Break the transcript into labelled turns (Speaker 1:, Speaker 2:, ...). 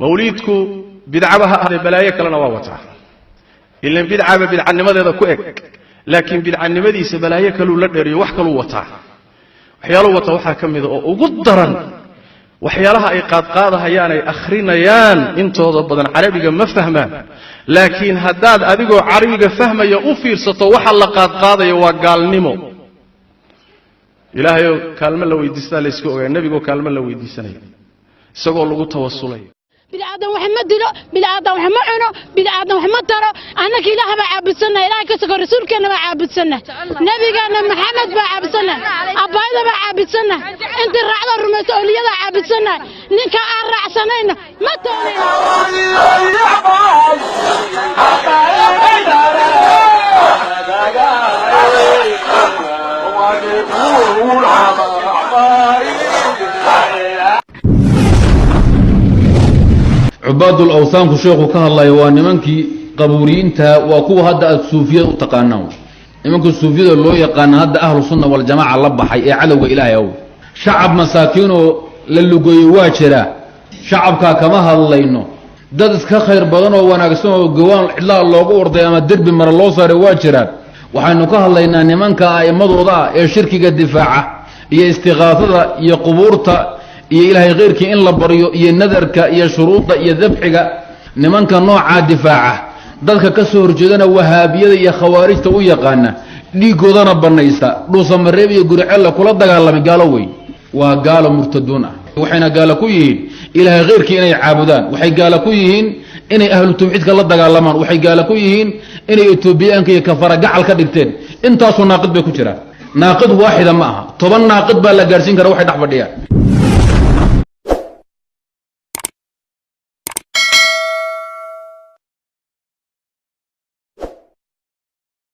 Speaker 1: Mawliidku bidcaba ha ahdee, balaayo kalena waa wataa. Ilan bidcaba bidcanimadeeda ku eg, laakiin bidcanimadiisa balaayo kaluu la dheeriyo, wax kaluu wataa. Waxyaaluhu wataa waxaa ka mida oo ugu daran waxyaalaha ay qaadqaadahayaan, ay akhrinayaan. Intooda badan carabiga ma fahmaan, laakiin haddaad adigoo carabiga fahmaya u fiirsato, waxa la qaadqaadaya waa gaalnimo. Ilaahayoo kaalmo la weydiistaa layska ogaa, nebigoo kaalmo la weydiisanaya isagoo lagu tawasulaya.
Speaker 2: Bini'aadan wax ma dilo, bini'aadan wax ma cuno, bini'aadan wax ma taro. Annaka Ilaah baa caabudsannaha. Ilaah ka soko rasuulkeenna baa caabudsannaha, Nebigeena Maxamed baa caabudsannaha, abbaayada baa caabudsannaha, intii raacdo rumayso awliyadaa caabudsannaha. Ninka aan raacsanayna ma toonayno.
Speaker 3: Cubaadul awthaanku sheekhu ka hadlaya waa nimankii qabuuriyiinta, waa kuwa hadda aada suufiyada u taqaanaan. Nimanka suufiyada loo yaqaana hadda ahlu sunna waljamaaca la baxay ee cadowga Ilaahay aw shacab masaakiinoo la lugeeyey waa jiraa. Shacabkaa kama hadlayno. Dad iska khayr badan oo wanaagsan oo gawaan cidlaha loogu orday ama derbi mara loo saaray waa jiraan. Waxaynu ka hadlaynaa nimanka a'immadooda ah ee shirkiga difaaca iyo istiqaasada iyo qubuurta iyo Ilaahay khayrkii in la baryo iyo nadarka iyo shuruudda iyo dabxiga. Nimanka noocaa difaaca, dadka ka soo horjeedana wahaabiyada iyo khawaarijta u yaqaana, dhiigoodana banaysta, Dhuusamareeb iyo Guricella kula dagaalamay, gaalo wey, waa gaalo murtaduun ah. Waxayna gaalo ku yihiin Ilaahay khayrkii inay caabudaan, waxay gaalo ku yihiin inay ahlu tawxiidka la dagaalamaan, waxay gaalo ku yihiin inay Etoobiyaanka iyo kafara gacal ka dhigteen. Intaasoo naaqid bay ku jiraan. Naaqid waaxida ma aha, 10 naaqid baa la gaadhsiin kara waxay dhex fadhiyaan.